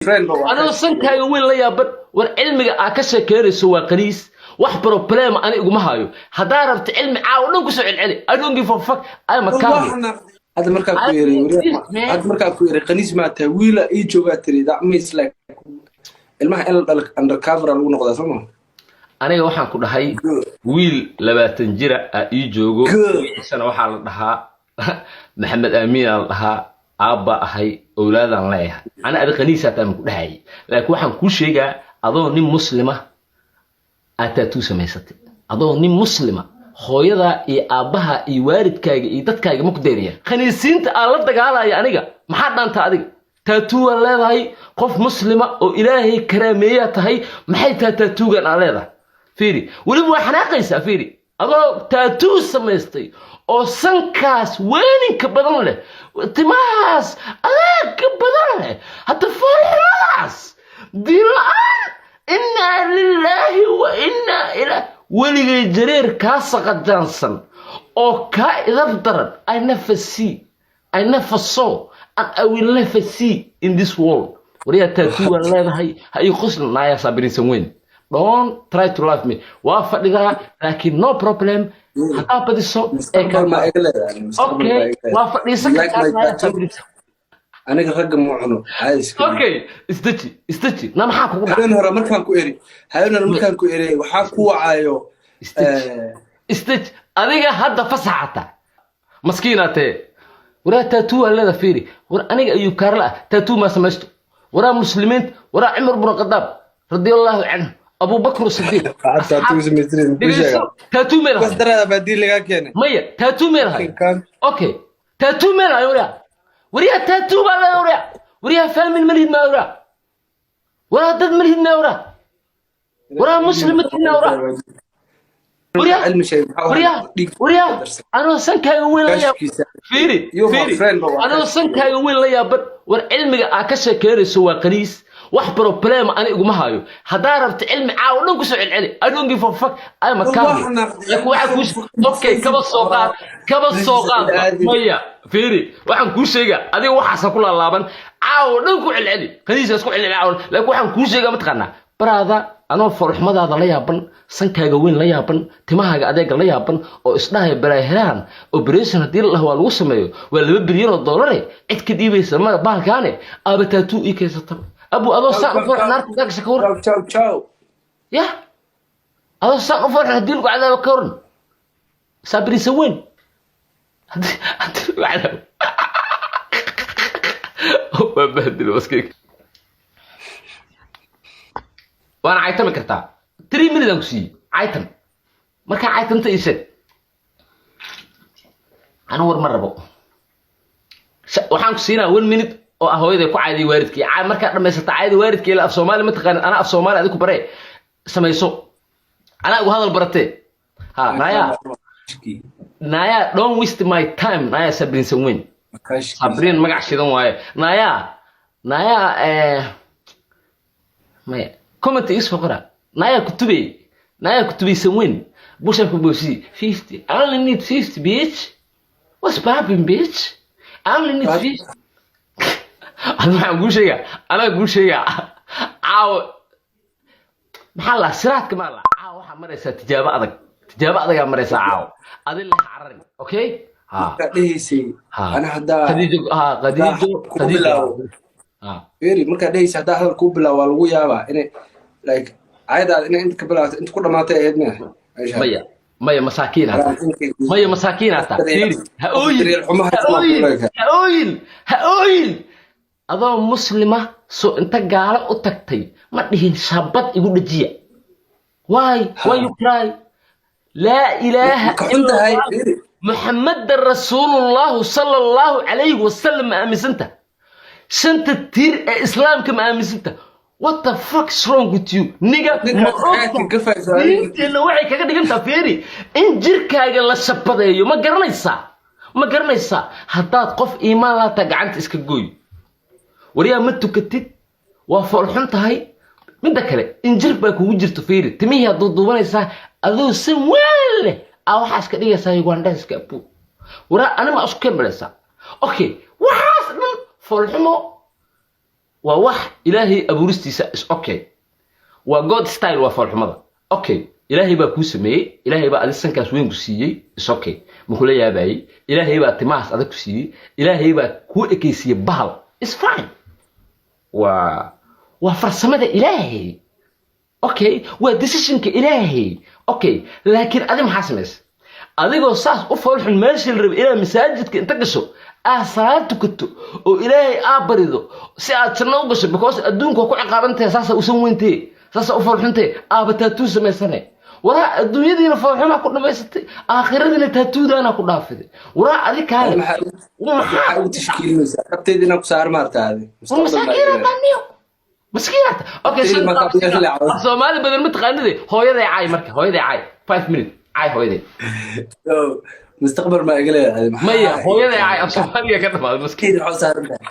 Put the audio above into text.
Friend ba waa. Anoo sankaaga weyn la yaaban. War, cilmiga aa ka sheekeynayso waa qaniis. Wax problem ani iguma hayo. Haddaa rabta cilmi, caawa dhan kusoo celceli. I don't give a fuck, I'm a camel. Hadda markaa ku yiri, hadda markaa ku yiri qaniis maa tahay, wiila ii joogaa tiri. That means like ilmaha in la dhalo undercover lagu noqdaa, soo ma? Aniga waxaan ku dhahay wiil 20 jira aa ii joogo. Magaciisana waxaa la dhahaa Maxamed Aamiin aa la dhahaa. Aabba ahay, owlaadaan leeyahay. Ani adi qaniisaa taa ma ku dhahayay, laakiin waxaan kuu sheegaa adoo nin muslima aad tattoo samaysatay, adoo nin muslima, hooyadaa iyo aabbaha iyo waalidkaaga iyo dadkaaga ma ku daynayaan. Khaniisiinta aan la dagaalaya aniga maxaa dhaantaa? Adiga tattoo aan leedahay, qof muslima oo Ilaahay karaameeyaa tahay. Maxay tahay tattoogan aan leedahay? Fiiri, weliba waa xanaaqaysaa. Fiiri, adoo tattoo samaystay oo sankaas weeninka badan leh, timahaas adeegka badan leh, hadda foolxumadaas, diin la-aan, innaa lilaahi wa innaa ilaa. Weligay jareer kaa saqajaansan oo kaa idab daran I never see, I never saw and I will never see in this world. Waryaa, tattoo waan leedahay, ha ii qoslin. Naayaa Saabiriinsan weyn, don't try to love me. Waa fadhidaa, laakiin no problem haddaa badiso ee Mustaqbal ma iga leedahay? Okay, waa fadhiisan kartaa, naayaa Saabiriinsan. Aniga ragga ma cuno, caadi iska. Okay, isdeji, isdeji. Na maxaa kugu dhacay? Habeen hore markaan ku eri, waxaa ku wacayo. Isdeji, isdeji. Adiga hadda fasaxata, maskiinaa tee. Waraa, tattoo waa leeda. Fiiri, war, aniga ayuu kaarla ah tattoo maa samaysto. Waraa, muslimiinta, waraa, Cumar bnu Khadaab radiallahu canhu, Abubakr Sidiiq. Tattoo meel bas daraada baa diin lagaa keenay. Maya, tattoo meel hay. Okay, tattoo meel hay. Waryaa, waryaa, tattoo baa leeda. Waryaa, waryaa, family ma lihid maa? Waraa, waraa, dad ma lihid maa? Waraa, waraa, muslim ma tihid maa? Waraa, waryaa, waryaa, waryaa, anoo sankaaga weyn la yaab. Fiiri, fiiri, anoo sankaaga weyn la yaaban. War, cilmiga aa ka sheekeynayso waa qaniis. Wax problem ani iguma hayo. Haddaa rabta cilmi, caawa dhan kusoo celceli. I don't give a fuck, I'm a camel. Laakiin waxaan kuu, okay, kaba soo qaad, kaba soo qaad. Maya, fiiri, waxaan kuu sheegaa, adiga waxaasa ku laalaaban, caawa dhan ku celceli, qaniisa isku celceli caawa. Laakiin waxaan kuu sheegaa, mataqaanaa, baraada, anoo foolxumadaada la yaaban, sankaaga weyn la yaaban, timahaaga adeega la yaaban, oo isdhahaya balaaheraan operation haddii la dhaho waa lagu sameeyo, waa $2 bilyan, cid ka dhiibaysa ma bahalkaane aaba tattoo ii kaysata. Abu, adoo saan u foolxun naarta gaagasha ka waran? Ya, adoo saan u foolxun haddii lagu cadaabo ka waran, Saabiriisa weyn? Haddii lagu cadaabo waa bahdilo maskiinka. Waana caytami kartaa. 3 minute aan ku siiyey, caytan. Markaa caytanta ii sheeg. Anu war ma rabo. Waxaan ku siinaa 1 minute oo ah hooyaday ku cayday, waalidkii. Markaa dhamaysata cayda waalidkii, ila af Soomaali ma taqaanid, anaa af Soomaali adiku bare samayso, anaa ugu hadal baratee. Ha, naya, naya, don't waste my time. Naya Sabrin Sanweyn, Sabrin magac shidan waaye. Naya, naya, maya, comment iga soo qora. Naya kutubey, naya kutubey Sanweyn, bushanka bosi 50. I only need 50, bitch. What's popping, bitch? I only need 50. Adi waxaan kuu sheegaa, anaa kuu sheegaa, caawo maxaa la siraadka maa la caawo waxaa maraysaa tijaabo adag, tijaabo adagaa maraysaa caawo. Adi leh cararin. Okay, ha. Markaa dhehaysay ana haddaa Khadiijo, ha, Khadiijo. Ku Khadiijo. bilaabo. Ha. Feri, markaa dhehaysay haddaa hadal kuu bilaabo waa lagu yaabaa inay like caydaada inay inta ka bilaabato inta ku dhamaatay ahayd miya? Maya, maya, masaakiin hata. Maya, masaakiin hata. Fiiri, ha ooyin, ha ooyin, ha ooyin, ha ooyin. Adoo muslima soo inta gaalo u tagtay ma dhihin "Shabad igu dhajiya"? Why you cry? Laa ilaaha ka xun tahay. illa Allah, Muxammadan rasuulullahu sala Allahu calayhi wasalam. Ma aaminsanta shanta tiir ee Islaamka? Ma aaminsanta? What the fuck is wrong with you, niga? Ma Ninkaas ogta xayaadka gafayso. Diinteenna waxay kaga dhigantaa, fiiri, in jirkaaga la shabadeeyo. Ma garanaysaa? Ma garanaysaa? Haddaad qof iimaan laataa, gacanta iska gooy. Waryaa, ma tukatid, waa foolxun tahay. Midda kale, injir baa kugu jirto. Fiiri, timihii aad duuduubanaysaa, adoo san weel leh aa waxaa iska dhigaysaa Ugandeska abu. Waraa, anima isku kembalaysaa? Okay, waxaas dhan foolxumo. Waa wax Ilaahay abuuristiisa, is okay, waa God style, waa foolxumada. Okay, Ilaahay baa kuu sameeyey, Ilaahay baa adi sankaas weyn ku siiyey, is okay, makula yaabayey. Ilaahay baa timahaas adag ku siiyey, Ilaahay baa kuu ekeysiiyey bahal, is fine, waa farsamada Ilaahay. Okay, waa decisionka Ilaahay. Okay, laakiin adi maxaa samaysa adigoo saas u foolxun? Meeshii la rabay inaad masaajidka inta gasho, aad salaad tukato oo Ilaahay aa barido si aad janno u gasho, because adduunka waa ku ciqaabantahay. Saasaa usan weyntee, saasaa u foolxuntee, aaba tattoo samaysane. Waraa, adduunyadiina foolxumaa ku dhamaysatay, aakhiradiina tattoodaana ku dhaafiday. Waraa, adi kaale. Maxaa ugu tashkiilinaysaa? Kabteeda inaan ku saar maarta adi. War, masaakiina taaniyo, maskiinata. Okay. Kabteeda markaa biyaha leecdo. Soomaali badan ma taqaanide. Hooyaday caay marka, hooyaday caay, 5 minute caay hooyaday. Mustaqbal maa iga leedahay? Maya, hooyaday caay, af Soomaaliga ka dhamaaday, maskiin. Maxaa saaran tahay?